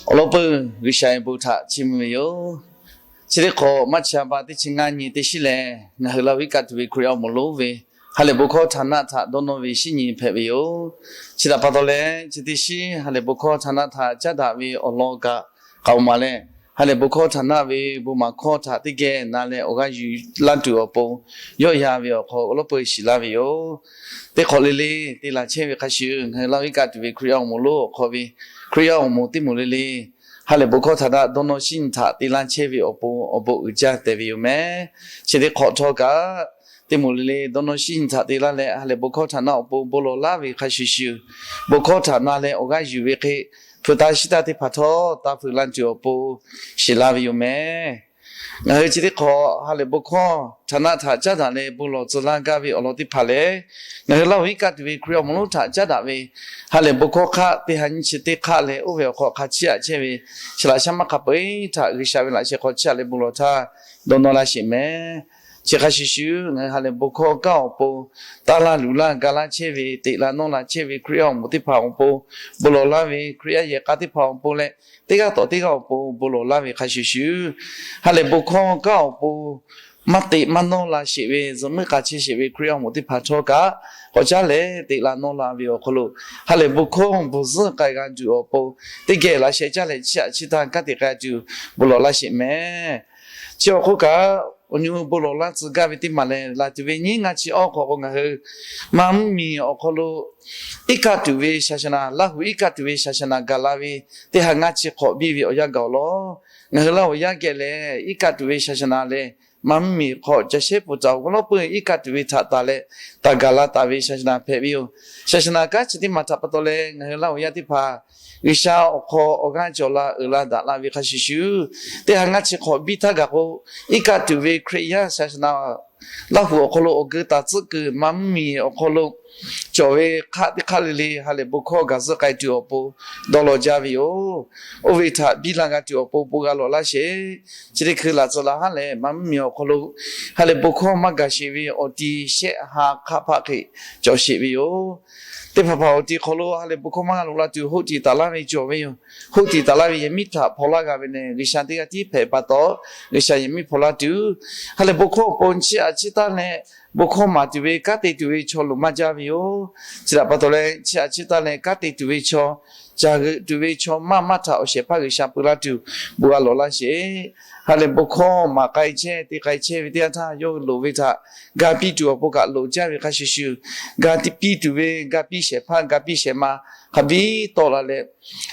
Awˬ lawn peuˬ, G'uiˬsha ve bon htaꞈ chiˇ mvuh ve yoˬ. Chi teˇ hk'awꞈ maˇ cha pa teˇ chi ngaˇ nyi teˇ shiˉ lehˬ, ngaˬ hui Laˇ huˍ iˉ kaˆ tuˬ ve Hkriꞈ yaˇ awˬ moˍ lonˉ ve ha lehˬ bon hkawˇ htaˍ naˆ htaꞈ dawˇ nawˇ ve shinˉ nyi hpehꞈ ve yoˬ. Chi htaꞈ pa taw leh, chi teˇ shiˉ ha lehˬ bon hkawˇ htaˍ naˆ htaꞈ caˉ daꞈ ve awˬ lawn kaꞈ k'aoˍ maˍ leh, ha lehˬ bon hkawˇ htaˍ naˆ ve bon maˍ hkawˇ htaꞈ teˇ geh na leh awˬ g'aˇ yuˬ laˇ tuˬ awˬ pon, yawˆ yan ve awˬ hk'aw awˬ lawn peuˬ shiˍ laˇ ve yoˬ. Teˇ hk'awꞈ le le te laˬ chehˇ ve hk'a shuˍ, ngaˬ hui Laˇ huˍ iˉ kaˆ tuˬ ve Hkriꞈ yaˇ awˬ moˍ lonˉ awˬ hk'aw ve Hkriꞈ yaˇ awˬ moˍ teˇ moˍ le le ha lehˬ bon hkawˇ htaˍ naˆ dawˇ nawˇ shinˉ nyi htaꞈ te laˇ chehˇ ve awˬ pon awˬ bon uiˍ jaˇ tehꞈ ve yoˬ mehˍ. Chi teˇ hk'awꞈ htawˇ kaꞈ, teˇ moˍ le le dawˇ nawˇ shinˉ nyi htaꞈ te laˇ leh ha lehˬ bon hkawˇ htaˍ naˆ awˬ pon bon lawˬ laˇ ve hk'a shuˍ shuˍ, bon hkawˇ htaꞈ na leh awˬ g'aˇ yuˬ ve hk'e, hpu taˇ shiˉ taˇ teˇ hpaˍ htawˇ taˇ feu laˇ tuˬ awˬ pon shiˍ laˇ ve yoˬ mehˍ. Ngaˬ hui chi teˇ hk'awꞈ ha lehˬ bon hkawˇ htaˍ naˆ htaꞈ caˉ daꞈ leh bon lawˬ tcuh laˇ gaˇ ve awˬ lawn teˇ hpaˍ lehˬ, ngaˬ hui Laˇ huˍ iˉ kaˆ tuˬ ve Hkriꞈ yaˇ awˬ moˍ lonˉ htaꞈ caˉ daꞈ ve ha lehˬ bon hkawˇ hk'aˆ teˇ ha nyiˇ chi teˇ hk'aˆ leh oˇ ve awˬ hk'aw hk'a chiˇ aꞈ chehˇ ve, chi laꞈ shaˉ maˇ hk'a peu-eˬ htaꞈ G'uiˬsha ve laꞈ sheh hk'aw chiˇ aꞈ leh bon lawˬ htaˇ dawˇ nawˇ laˇ sheˍ mehˍ. Chi hk'a shuˍ shuˍ, ngaˬ hui ha lehˬ bon hkawˇ kanˉ awˬ pon taˇ laˇ luˬ laˇ ga laˇ chehˇ ve, teꞈ la nawˇ la chehˇ ve Hkriꞈ yaˇ awˬ moˍ teˇ hpaˍ awˬ pon bon lawˬ laˇ ve, Hkriꞈ yaˇ yehˬ k'a teˇ hpaˍ awˬ pon leh, teˇ g'aˇ tawꞈ teˇ g'aˇ awˬ pon bon lawˬ laˇ ve hk'a shuˍ shuˍ, ha lehˬ bon hkawˇ kanˉ awˬ pon maˇ teꞈ maˇ nawˇ la sheˍ ve, zuhꞈ muiˉ k'a chehˇ sheˍ ve Hkriꞈ yaˇ awˬ moˍ teˇ hpaˍ htawˇ kaꞈ, k'awꞈ caˉ leh teꞈ la nawˇ la ve awˬ hk'aw lo, ha lehˬ bon hkawˇ bon zuhˆ k'ai g'a tuˬ awˬ pon, teˇ geh laꞈ sheh caˇ leh chiˇ aꞈ chiˇ taˇ kanˉ te k'ai tuˬ bon lawˬ laˇ sheˍ mehˍ. Chi awˬ hk'oˆ kaꞈ, awˬ nyi bon lawˬ laˇ tcuh gaˇ ve teˇ maˬ lehˬ, laˬ tuˬ ve nyiˉ ngaˇ chi awˬ hk'aw k'o ngaˬ hui maˇ mvuhˇmiˬ awˬ hk'aw lo iˉ kaˆ tuˬ ve shaˍsaˍnaˍ, Laˇ huˍ iˉ kaˆ tuˬ ve shaˍsaˍnaˍ gaˬ la ve teˇ ha ngaˇ chi hk'awꞈ biˇ ve awˬ yanˇ gaˬ awˬ lawn, ngaˬ hui Laˇ huˍ yaˇ geh lehˬ iˉ kaˆ tuˬ ve shaˍsaˍnaˍ lehˬ, maˇ mvuhˇmiˬ hk'aw ca shehˉ pfuhˍ taˍ awˬ g'aˇ lawˉ peuˬ iˉ kaˆ tuˬ ve htaꞈ taˍ leh taˍ gaˬ la taˍ ve shaˍsaˍnaˍ hpehꞈ ve yoˬ. Shaˍsaˍnaˍ kanˉ chi teˇ maˬ htaꞈ pa taw leh ngaˬ hui Laˇ huˍ yaˇ teˇ hpaˍ G'uiˬsha awˬ hk'aw awˬ g'aˇ cawˬ la uiˍ la daꞈ la ve hk'a shuˍ shuˍ, teˇ ha ngaˇ chi hk'awꞈ biˇ htaˇ gaˬ k'o, iˉ kaˆ tuˬ ve Hkriꞈ yaˇ shaˍsaˍnaˍ Laˇ huˍ awˬ hk'aw lo awˬ geu taˍ tcuhˆ kuiˬ maˇ mvuhˇmiˬ awˬ hk'aw lo cawˬ ve hk'aˆ teˇ hk'aˆ le le ha lehˬ bon hkawˇ gaˬ zuhˆ k'ai tuˬ awˬ pon dawˇ law jaˇ ve yoˬ. Oˇ ve htaꞈ biˇ la g'a tuˬ awˬ pon bon g'a lawˬ laˇ sheˍ. Chi teˇ hkui laꞈ tcuh laꞈ haˉ lehˬ, maˇ mvuhˇmiˬ awˬ hk'aw lo ha lehˬ bon hkawˇ maˇ gaˬ sheˍ ve awˬ ti shehˆ ha hk'aˆ hpaˆ hk'e cawˬ sheˍ ve yoˬ. Teˇ hpaˍ hpaˍ awˬ ti hk'aw lo ha lehˬ bon hkawˇ maˇ g'a loꞈ la tuˬ, hoˆ tiꞈ taˍ laˇ ve cawˬ ve yoˬ. Hoˆ tiꞈ taˍ laˇ ve yehˬ miˉ htaꞈ hpaw laˇ g'a ve lehˬ, G'uiˬsha teˇ g'aˇ tiˉ hpehꞈ pa taw, G'uiˬsha yehˬ miˉ hpaw laˇ tuˬ, ha lehˬ bon hkawˇ awˬ pon chiˇ aꞈ chiˇ taˇ leh bon hkawˇ maˍ tuˬ ve kanˉ te tuˬ ve chaw loˍ maˇ jaˇ ve yoˬ. Chi htaꞈ pa taw leh, chiˇ aꞈ chiˇ taˇ leh kanˉ te tuˬ ve chaw, caˬ g'euꞈ tuˬ ve chaw maˇ maˇ htaꞈ awˬ shehˍ hpaˇ G'uiˬsha peu laˇ tuˬ bon g'a lawˬ laˇ sheˍ. Ha lehˬ bon hkawˇ maˍ k'ai chehˇ te k'ai chehˇ ve teˇ yanˇ htaˇ, yawˇ hui loˍ ve htaꞈ ga piˇ tuˬ awˬ pon kaꞈ loˍ jaˇ ve hk'a shuˍ shuˍ, ga tiˇ piˇ tuˬ ve ga piˇ shehˍ hpaˇ ga piˇ shehˍ ma hk'a biˇ tawˆ la leh,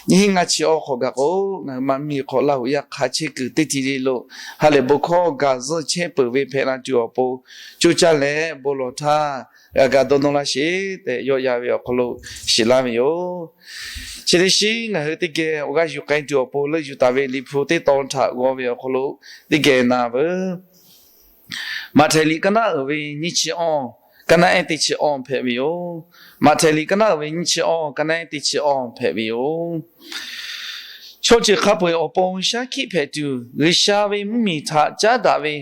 nyiˇ hinˉ ngaˇ chi awˬ hk'awꞈ gaˬ k'o, ngaˬ hui maˇ mvuhˇmiˬ hk'aw Laˇ huˍ yaˇ hk'a chehˇ kuiˬ teˇ ti le lo ha lehˬ bon hkawˇ gaˬ zuhˆ chehˇ peuˬ ve hpehꞈ la tuˬ awˬ pon, coˇ caˇ leh bon lawˬ htaˇ g'a ga dawˇ nawˇ laˇ sheˍ tehꞈ, yawˆ yan ve awˬ hk'aw lo shiˍ laˇ ve yoˬ. Chi teˇ shiˉ ngaˬ hui teˇ geh awˬ g'aˇ yuˬ k'ai tuˬ awˬ pon leuˆ yuˬ taˍ ve Liꞈ hpu teˇ tawn htaꞈ g'aw ve awˬ hk'aw lo teˇ geh na veuˬ. Maꞈhtehˍ liꞈ kaˇ naˆ uiˍ ve nyiˇ chi awˇ, kaˇ naˆ ehˉ teˇ chi awˇ hpehꞈ ve yoˬ. Maꞈhtehˍ liꞈ kaˇ naˆ uiˍ ve nyiˇ chi awˇ, kaˇ naˆ ehˉ teˇ chi awˇ hpehꞈ ve yoˬ. Chaw ceuˬ hk'a peu-eˬ awˬ pon shaˉ hkiˆ hpehꞈ tuˬ, G'uiˬsha ve mvuhˇmiˬ htaꞈ caˉ daꞈ ve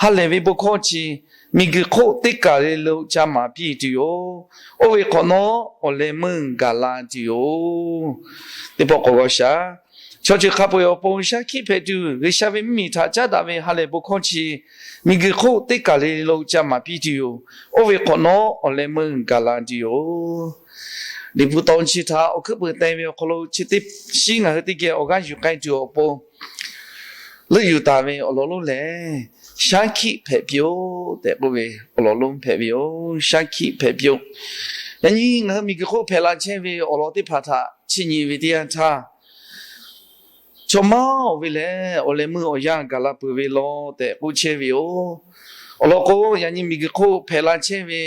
ha lehˬ ve bon hkawˇ chi, miˬguiˬ hk'oˆ teˇ kaˬ le lo ca maˍ piˇ tuˬ yoˬ. Oˇ ve hk'awꞈ nawˉ awˬ leh meuˇ gaˬ la tuˬ yoˬ. Teˇ pawˆ k'awꞈ g'aw shaˍ. Chaw ceuˬ hk'a peu-eˬ awˬ pon shaˉ hkiˆ hpehꞈ tuˬ, G'uiˬsha ve mvuhˇmiˬ htaꞈ caˉ daꞈ ve ha lehˬ bon hkawˇ chi, miˬguiˬ hk'oˆ teˇ kaˬ le lo ca maˍ piˇ tuˬ yoˬ. Oˇ ve hk'awꞈ nawˉ awˬ leh meuˇ gaˬ la tuˬ yoˬ. Liꞈ hpu tawn chi htaꞈ awˬ hkuiˉ peuˬ te ve awˬ hk'aw lo chi teˇ shiˉ ngaˬ hui teˇ geh awˬ g'aˇ yuˬ k'ai tuˬ awˬ pon leuˆ yuˬ taˍ ve awˬ lawn lonˉ lehˬ, shaˉ hkiˆ hpehꞈ piˇ-oˆ tehꞈ k'oˆ ve awˬ lawn lonˉ hpehꞈ ve yoˬ. Shaˉ hkiˆ hpehꞈ piˇ-oˆ. Yaꞈ nyi ngaˬ hui miˬguiˬ hk'oˆ hpehꞈ la chehˇ ve awˬ lawn teˇ hpaˍ htaꞈ chiˇ nyi ve teˇ yanˇ htaˇ, chaw maˇ oˬ ve lehˬ, awˬ leh meuˇ awˬ yanˇ gaˬ la peuˬ ve law tehꞈ k'oˆ chehˇ ve yoˬ. Awˬ lawn k'o, yaꞈ nyi miˬguiˬ hk'oˆ hpehꞈ la chehˇ ve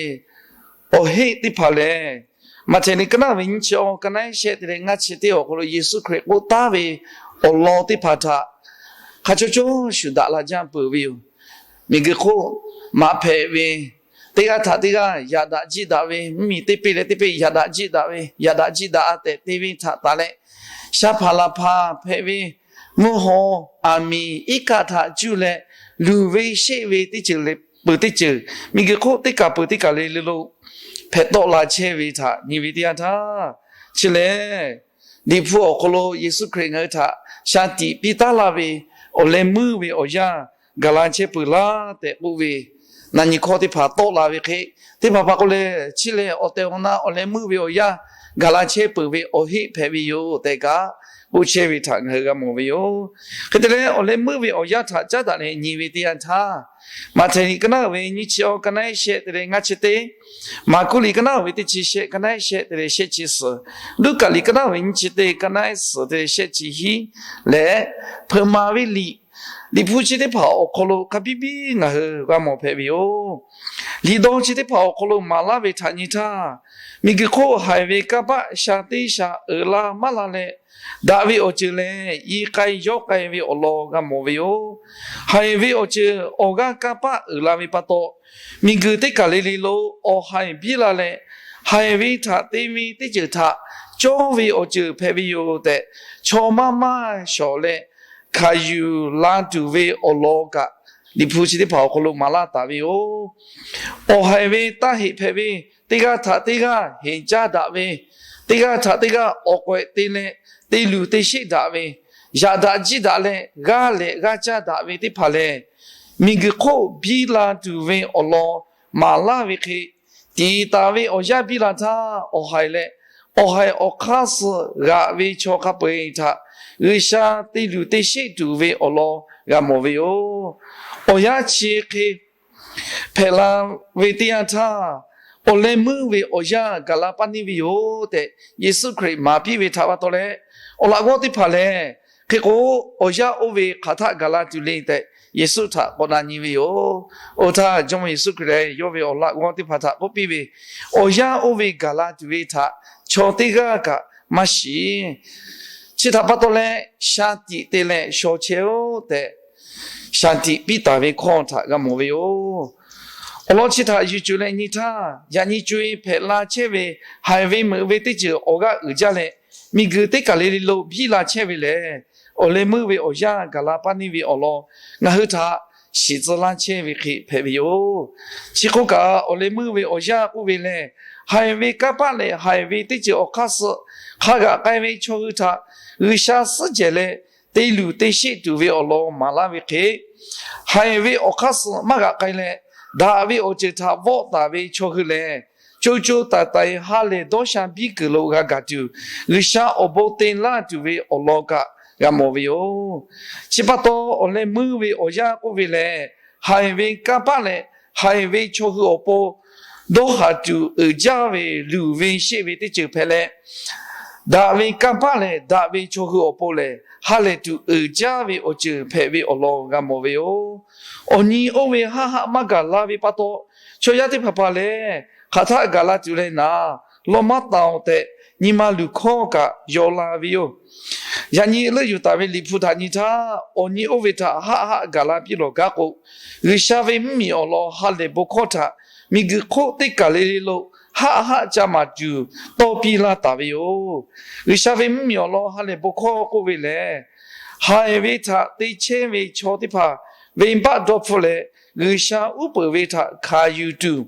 awˬ heˆ teˇ hpaˍ lehˬ, Maꞈhtehˍ liꞈ kaˇ naˆ ve nyiˇ chi awˇ, kaˇ naˆ ehˉ shehˆ te leh ngaˇ chi teˇ awˬ hk'aw lo Yeˍsuˆ Hkriꞈ k'oˆ taˉ ve awˬ lawn teˇ hpaˍ htaꞈ hk'a cawˇ cawˇ shuˍ daꞈ la jaˇ peuˬ ve yoˬ. Miˬguiˬ hk'oˆ maꞈ hpehꞈ ve, teˇ g'aˇ htaꞈ teˇ g'aˇ yaꞈ daꞈ jiˆ daꞈ ve, mvuhˇmiˬ teˇ peˇ leh teˇ peˇ yaꞈ daꞈ jiˆ daꞈ ve, yaꞈ daꞈ jiˆ daꞈ a tehꞈ te ve htaꞈ taˍ leh, sha hpaˍ laˬ hpaˍ hpehꞈ ve mvuhˇ haw aˬ miˍ iˉ kaˆ htaꞈ cuˇ leh, luˬ ve sheˆ ve teˇ ceuˬ le peuˬ teˇ ceuˬ, miˬguiˬ hk'oˆ teˇ kaˬ peuˬ teˇ kaˬ le le lo hpehꞈ tawˆ la chehˇ ve htaꞈ nyi ve teˇ yanˇ htaˇ, chi lehˬ Liꞈ hpu awˬ hk'aw lo Yeˍsuˆ Hkriꞈ ngaˬ hui htaꞈ shaˍ tiꞈ piˇ taˉ laˇ ve awˬ leh meuˇ ve awˬ yanˇ gaˬ la chehˇ peuˬ laˇ tehꞈ k'oˆ ve, na nyi hkawˇ teˇ hpaˍ tawˆ la ve hk'e, teˇ hpaˍ hpaˍ k'o lehˬ, chi lehˬ awˬ tehˬ awˬ na awˬ leh meuˇ ve awˬ yanˇ gaˬ la chehˇ peuˬ ve awˬ heˆ hpehꞈ ve yoˬ tehꞈ kaꞈ k'oˆ chehˇ ve htaꞈ ngaˬ hui g'a mawˬ ve yoˬ. Hk'e te leh, awˬ leh meuˇ ve awˬ yanˇ htaꞈ caˉ daꞈ leh nyi ve teˇ yanˇ htaˇ, Maꞈhtehˍ liꞈ ka naˉ uiˍ ve nyiˇ chi awˬ ka naˉ shehˆ te leh ngaˇ chi teˇ, Maˍkuˆ liꞈ ka naˉ uiˍ ve teˇ chi shehˆ ka naˉ shehˆ te leh shehˆ chi suhˍ, Luˉkaꞈ liꞈ ka naˉ uiˍ ve nyiˇ chi teˇ ka naˉ suhˍ te leh shehˆ chi hiˉ leh, hpeuꞈ maˍ ve liꞈ, Liꞈ hpu chi teˇ hpaˍ awˬ hk'aw lo hk'a biˇ biˇ ngaˬ hui g'a mawˬ hpehꞈ ve yoˬ. Liꞈ dawˇ chi teˇ hpaˍ awˬ hk'aw lo maˍ laˇ ve htaꞈ nyi htaˇ, miˬguiˬ hk'oˆ haiˬ ve kanˇ paˆ sha teˇ sha uiˍ la maˇ la leh, daꞈ ve awˬ ceuˬ lehˬ i k'ai yawˇ k'ai ve awˬ lawn g'a mawˬ ve yoˬ. Haiˬ ve awˬ ceuˬ awˬ g'aˇ kanˇ paˆ uiˍ la ve pa taw, miˬguiˬ teˇ kaˬ le le lo awˬ haiˬ biˇ la leh, haiˬ ve htaꞈ te ve teˇ ceuˬ htaꞈ cawˇ ve awˬ ceuˬ hpehꞈ ve yoˬ tehꞈ, chaw maˇ maˇ shawˍ leh hkanˍ yuˬ la tuˬ ve awˬ lawn kaꞈ, Liꞈ hpu chi teˇ hpaˍ awˬ hk'aw lo maˍ laˇ taˍ ve yoˬ. Awˬ haiˬ ve taˇ heꞈ hpehꞈ ve, teˇ g'aˇ htaꞈ teˇ g'aˇ heˍ caˇ daꞈ ve, teˇ g'aˇ htaꞈ teˇ g'aˇ awˬ k'awehꞈ te leh te luˬ te sheˆ daꞈ ve, yaꞈ daꞈ jiˇ daꞈ leh g'aˇ lehꞈ g'aˇ caˇ daꞈ ve teˇ hpaˍ lehˬ, miˬguiˬ hk'oˆ biˇ la tuˬ ve awˬ lawn maˍ laˇ ve hk'e, tiˍ taˍ ve awˬ yanˇ biˇ la htaˇ awˬ haiˬ leh awˬ haiˬ awˬ hk'aˇ suh g'aꞈ ve chaw hk'a peu-eˬ htaꞈ G'uiˬsha te luˬ te sheˆ tuˬ ve awˬ lawn g'a mawˬ ve yoˬ. Awˬ yanˇ chi hk'e hpehꞈ la ve teˇ yanˇ htaˇ, awˬ leh meuˇ ve awˬ yanˇ gaˬ la paˇ neˇ ve yoˬ tehꞈ Yeˍsuˆ Hkriꞈ maˍ piˇ ve htaꞈ pa taw leh, awˬ laꞈ g'awˇ teˇ hpaˍ lehˬ, hk'e k'o, awˬ yanˇ oˇ ve hk'aˬ htaˆ gaˬ la tuˬ le tehꞈ Yeˍsuˆ htaꞈ k'awꞈ na nyi ve yoˬ. Oˇ htaˇ, Jawˇmawˇ Yeˍsuˆ Hkriꞈ lehˬ yawˇ ve awˬ laꞈ g'awˇ teˇ hpaˍ htaꞈ k'oˆ piˇ ve, Awˬ yanˇ oˇ ve gaˬ la tuˬ ve htaꞈ chaw teˇ g'aˇ kaꞈ maˇ shiˍ. Chi htaꞈ pa taw leh, shaˍ tiꞈ te leh shaw chehˇ-oˆ tehꞈ, shaˍ tiꞈ piˇ taˍ ve hkawˇ htaꞈ g'a mawˬ ve yoˬ. Awˬ lawn chi htaꞈ yuˬ cuˬ leh nyi htaˇ, yaꞈ nyi co-e hpehꞈ la chehˇ ve haiˬ ve meuꞈ ve teˇ ceuˬ awˬ g'aˇ uiˍ jaˇ leh, miˬguiˬ teˇ kaˬ le le lo biˇ la chehˇ ve lehˬ, awˬ leh meuˇ ve awˬ yanˇ gaˬ la paˇ neˇ ve awˬ lawn ngaˬ hui htaꞈ shiˍ tcuh laˇ chehˇ ve hk'e hpehꞈ ve yoˬ. Chi hk'oˆ kaꞈ, awˬ leh meuˇ ve awˬ yanˇ k'oˆ ve lehˬ, haiˬ ve kanˇ paˆ leh haiˬ ve teˇ ceuˬ awˬ hk'aˇ suh hk'a g'aꞈ k'ai ve chaw hui htaꞈ G'uiˬsha suhˉ jehˬ leh te luˬ te sheˆ tuˬ ve awˬ lawn maˍ laˇ ve hk'e, haiˬ ve awˬ hk'aˇ suh maˇ g'aꞈ k'ai leh, daꞈ ve awˬ ceuˬ htaꞈ vawˆ taˍ ve chaw hui lehˬ, co co taiˍ taiˍ ha lehˬ dawˇ sha biˇ kuiˬ lo g'a gaˬ tuˬ, G'uiˬsha awˬ bon te laˇ tuˬ ve awˬ lawn kaꞈ g'a mawˬ ve yoˬ. Chi pa taw, awˬ leh meuˇ ve awˬ yanˇ k'oˆ ve lehˬ, haiˬ ve kanˇ paˆ leh haiˬ ve chaw hui awˬ pon dawˇ haˍ tuˬ uiˍ jaˇ ve luˬ ve sheˆ ve teˇ ceuˬ hpehꞈ leh, daꞈ ve kanˇ paˆ lehˬ daꞈ ve chaw hui awˬ pon lehˬ, ha lehˬ tuˬ uiˍ jaˇ ve awˬ ceuˬ hpehꞈ ve awˬ lawn g'a mawˬ ve yoˬ. Awˬ nyi oˇ ve haˆ haˆ maˇ gaˬ la ve pa taw, chaw yaˇ teˇ hpaˍ hpaˍ lehˬ, hk'aˬ htaˆ gaˬ la tuˬ leh naˍ, lawˇ maˇ taˍ-oˬ tehꞈ, nyi ma luˬ hkawˇ kaꞈ yaw la ve yoˬ. Yaꞈ nyi leuˆ yuˬ taˍ ve Liꞈ hpu htaꞈ nyi htaˇ, awˬ nyi oˇ ve htaꞈ haˆ haˆ gaˬ la piˇ lawˬ gaˇ k'o, G'uiˬsha ve mvuhˇmiˬ awˬ lawn ha lehˬ bon hkawˇ htaꞈ miˬguiˬ hk'oˆ teˇ kaˬ le le lo haˆ haˆ ca maˍ tuˬ tawˇ piˇ laˇ taˍ ve yoˬ. G'uiˬsha ve mvuhˇmiˬ awˬ lawn ha lehˬ bon hkawˇ k'oˆ ve lehˬ, haiˬ ve htaꞈ te chehˇ ve chaw teˇ hpaˍ venˇbaˆ dawˇ hpfuhˆ leh, G'uiˬsha uˉ peunˍ ve htaꞈ hkanˍ yuˬ tuˬ,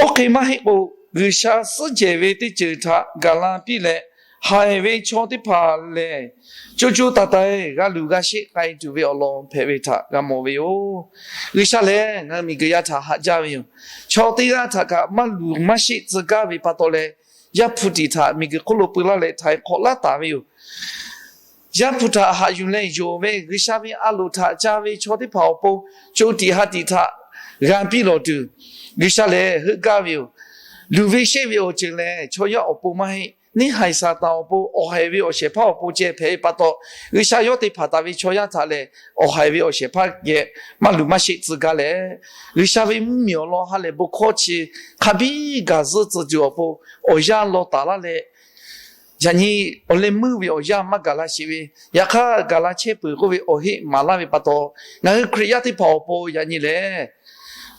oˇ hk'e maˇ heˆ k'o, G'uiˬsha suhˉ jehˬ ve teˇ ceuˬ htaꞈ gaˬ la piˇ leh, haiˬ ve chaw teˇ hpaˍ lehˬ, co co taiˍ taiˍ g'a luˬ g'a sheˆ k'ai tuˬ ve awˬ lawn hpehꞈ ve htaꞈ g'a mawˬ ve yoˬ. G'uiˬsha lehˬ ngaˬ hui miˬguiˬ yaˇ htaꞈ haꞈ jaˇ ve yoˬ. Chaw teˇ g'aˇ htaꞈ kaꞈ maˇ luˬ maˇ sheˆ tcuh gaˇ ve pa taw leh, Yaˇ hpu tiꞈ htaꞈ miˬguiˬ hk'oˆ lo peu laˇ leh htaiˍ hk'awꞈ laˇ taˍ ve yoˬ. Yaˇ hpu htaꞈ haꞈ yuˬ leh yonˍ ve G'uiˬsha ve a loˍ htaꞈ ca ve chaw teˇ hpaˍ awˬ pon co tiꞈ ha tiꞈ htaꞈ g'a piˇ lawˬ tuˬ, G'uiˬsha lehˬ heuˆ gaˇ ve yoˬ. Luˬ ve sheˆ ve awˬ ceuˬ lehˬ, chaw yaˇ awˬ pon maˇ heˆ. Neˇ haiˬ Saˍtanˍ awˬ pon awˬ haiˬ ve awˬ shehˍ hpaˇ awˬ pon ceh hpehꞈ ve pa taw, G'uiˬsha yawˇ te hpanˍ taˍ ve chaw yaˇ htaꞈ lehˬ, awˬ haiˬ ve awˬ shehˍ hpaˇ geh maˇ luˬ maˇ sheˆ tcuh gaˇ leh, G'uiˬsha ve mvuhˇmiˬ awˬ lawn ha lehˬ bon hkawˇ chi hk'a biˇ gaˬ zuhˆ tcuh tuˬ awˬ pon awˬ yanˇ law taˍ laˇ leh, yaꞈ nyi awˬ leh meuˇ ve awˬ yanˇ maˇ gaˬ la sheˍ ve, yaꞈ hk'aˇ gaˬ la chehˇ peuˬ k'oˆ ve awˬ heˆ maˍ laˇ ve pa taw, ngaˬ hui Hkriꞈ yaˇ teˇ hpaˍ awˬ pon yaꞈ nyi lehˬ,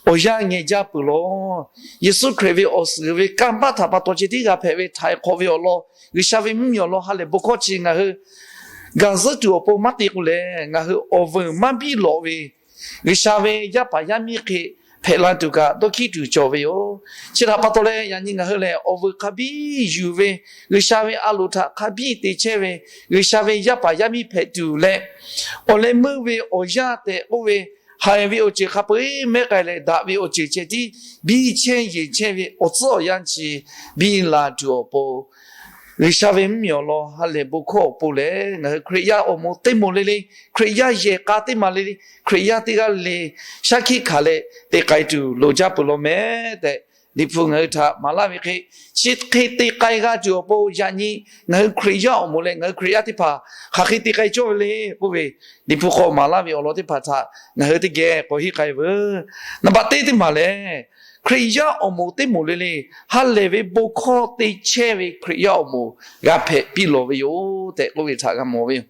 awˬ yanˇ ngeh jaˇ peuˬ law. Yeˍsuˆ Hkriꞈ ve awˬ suhˍ ve kanˇ paˆ htaꞈ pa taw ceh tiˉ g'a hpehꞈ ve htaiˍ hk'awꞈ ve awˬ lawn, G'uiˬsha ve mvuhˇmiˬ awˬ lawn ha lehˬ bon hkawˇ chi ngaˬ hui gaˬ zuhˉ tuˬ awˬ pon maˇ te k'o lehˬ, ngaˬ hui awˬ veuˬ maˇ biˇ lawꞈ ve G'uiˬsha ve yaˇ paˍ yaˇ miˇ hk'e hpehꞈ la tuˬ kaꞈ dawˇ hkiˉ tuˬ cawˬ ve yoˬ. Chi htaꞈ pa taw leh yaꞈ nyi ngaˬ hui lehˬ awˬ veuˬ hk'a biˇ yuˬ ve, G'uiˬsha ve a loˍ htaꞈ hk'a biˇ te chehˇ ve, G'uiˬsha ve yaˇ paˍ yaˇ miˇ hpehꞈ tuˬ leh, awˬ leh meuˇ ve awˬ yanˇ tehꞈ k'oˆ ve, haiˬ ve awˬ ceuˬ hk'a peu-eˬ mehˉ k'ai leh, daꞈ ve awˬ ceuˬ ceh tiˉ biˇ chehˇ yeˬ chehˇ ve awˬ tcuhˉ awˬ yanˇ chi biˇ la tuˬ awˬ pon, G'uiˬsha ve mvuhˇmiˬ awˬ lawn ha lehˬ bon hkawˇ awˬ pon lehˬ, ngaˬ hui Hkriꞈ yaˇ awˬ moˍ teˇ moˍ le le, Hkriꞈ yaˇ yehˬ k'a teˇ maˬ le le, Hkriꞈ yaˇ teˇ g'aˇ le le shaˉ hkiˆ hkanˍ leh te k'ai tuˬ loˍ jaˇ peuˬ law meh tehꞈ, Liꞈ hpu ngaˬ hui htaꞈ maˍ laˇ ve hk'e, chi hk'e te k'ai g'a tuˬ awˬ pon yaꞈ nyi ngaˬ hui Hkriꞈ yaˇ awˬ moˍ leh ngaˬ hui Hkriꞈ yaˇ teˇ hpaˍ hk'aˬ hk'e te k'ai cawˇ ve le k'oˆ ve, Liꞈ hpu hk'aw maˍ laˇ ve awˬ lawn teˇ hpaˍ htaꞈ ngaˬ hui teˇ geh k'awꞈ henˇ k'ai veuˬ. Naˍ baꞈ teˇ teˇ maˬ lehˬ, Hkriꞈ yaˇ awˬ moˍ teˇ moˍ le le ha lehˬ ve bon hkawˇ te chehˇ ve Hkriꞈ yaˇ awˬ moˍ g'a hpehꞈ piˇ lawˬ ve yoˬ tehꞈ k'oˆ ve htaꞈ g'a mawˬ ve yoˬ.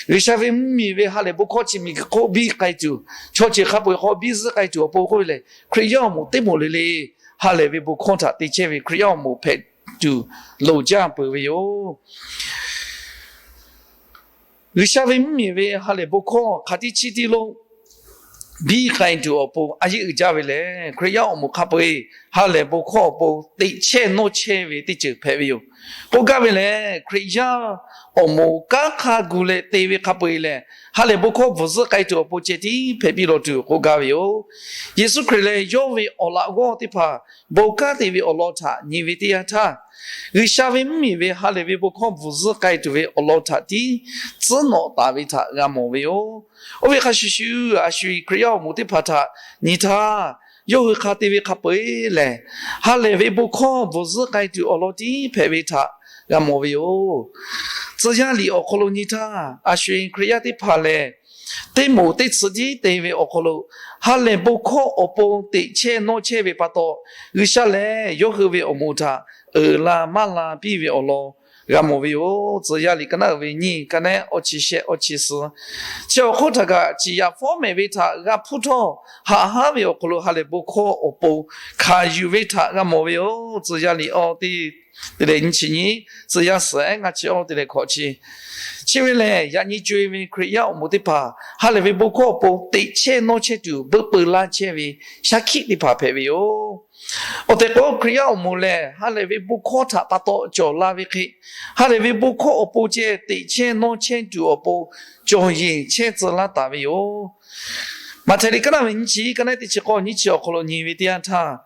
G'uiˬsha ve mvuhˇmiˬ ve ha lehˬ bon hkawˇ chi miˬguiˬ hk'oˆ biˇ k'ai tuˬ, chaw ceuˬ hk'a peu-eˬ hk'aw biˇ zuhˆ k'ai tuˬ awˬ pon k'oˆ ve lehˬ, Hkriꞈ yaˇ awˬ moˍ teˇ moˍ le le ha lehˬ ve bon hkawˇ htaꞈ te chehˇ ve Hkriꞈ yaˇ awˬ moˍ hpehꞈ tuˬ loˍ jaˇ peuˬ ve yoˬ. G'uiˬsha ve mvuhˇmiˬ ve ha lehˬ bon hkawˇ hk'a tiˉ chi tiˉ lo biˇ k'ai tuˬ awˬ pon a yeˆ uiˍ jaˇ ve lehˬ, Hkriꞈ yaˇ awˬ moˍ hk'a peu-eˬ ha lehˬ bon hkawˇ awˬ pon teꞈ chehˇ nawˇ chehˇ ve teˇ ceuˬ hpehꞈ ve yoˬ. K'oˆ gaˇ ve lehˬ, Hkriꞈ yaˇ awˬ moˍ kanˉ hk'a gu leh te ve hk'a peu-eˬ lehˬ, ha lehˬ bon hkawˇ bvuhˬ zuhˆ k'ai tuˬ awˬ pon ceh tiˉ hpehꞈ piˇ lawˬ tuˬ k'oˆ gaˇ ve yoˬ. Yeˍsuˆ Hkriꞈ lehˬ, yawˇ ve awˬ laꞈ g'awˇ teˇ hpaˍ bon kanˉ te ve awˬ lawn htaꞈ nyi ve teˇ yanˇ htaˇ, G'uiˬsha ve mvuhˇmiˬ ve ha lehˬ ve bon hkawˇ bvuhˬ zuhˆ k'ai tuˬ ve awˬ lawn htaꞈ tiˉ tcuhˉ nawꞈ taˍ ve htaꞈ g'a mawˬ ve yoˬ. Oˇ ve hk'a shuˍ shuˍ, a shu Hkriꞈ yaˇ awˬ moˍ teˇ hpaˍ htaꞈ nyi htaˇ, yawˇ hui hk'a te ve hk'a peu-eˬ lehˬ, ha lehˬ ve bon hkawˇ bvuhˬ zuhˆ k'ai tuˬ awˬ lawn tiˉ hpehꞈ ve htaꞈ g'a mawˬ ve yoˬ. Tcuh yaˇ liꞈ awˬ hk'aw lo nyi htaˇ, a shu Hkriꞈ yaˇ teˇ hpaˍ lehˬ, teˇ moˍ teˇ tsuhꞈ tiˉ te ve awˬ hk'aw lo ha lehˬ bon hkawˇ awˬ pon teꞈ chehˇ nawˇ chehˇ ve pa taw, G'uiˬsha lehˬ yawˇ hui ve awˬ moˍ htaꞈ uiˍ la maˇ la piˇ ve awˬ lawn g'a mawˬ ve yoˬ. Tcuh yaˇ liꞈ ka naˉ uiˍ ve nyiˇ, ka naˉ awˇ chi shehˆ awˇ chi suhˍ, chi awˬ hk'oˆ htaꞈ kaꞈ ciˍ yaꞈ fawˉ mehˍ ve htaꞈ g'a hpuˇ htawˇ, haꞈ haˉ ve awˬ hk'aw lo ha lehˬ bon hkawˇ awˬ pon hkanˍ yuˬ ve htaꞈ g'a mawˬ ve yoˬ. Tcuh yaˇ liꞈ awˇ teˇ, teˇ leh nyiˇ chi nyiˇ, tcuh yaˇ suhˍ ehˉ ngaˇ chi awˇ teˇ leh hkawꞈ chi. Chi ve lehˬ, yaꞈ nyi co-e ve Hkriꞈ yaˇ awˬ moˍ teˇ hpaˍ ha lehˬ ve bon hkawˇ awˬ pon teꞈ chehˇ nawˇ chehˇ tuˬ beuꞈ peu laˇ chehˇ ve shaˉ hkiˆ teˇ hpaˍ hpehꞈ ve yoˬ. Awˬ tehˬ k'o, Hkriꞈ yaˇ awˬ moˍ lehˬ ha lehˬ ve bon hkawˇ htaꞈ pa taw cawˬ la ve hk'e, ha lehˬ ve bon hkawˇ awˬ pon ceh teꞈ chehˇ nawˇ chehˇ tuˬ awˬ pon cawˬ yeˬ chehˇ tcuh laˇ taˍ ve yoˬ. Maꞈhtehˍ liꞈ ka naˉ ve nyiˇ chi, ka naˉ teˇ chi k'awˇ nyiˇ chi awˬ hk'aw lo nyi ve teˇ yanˇ htaˇ,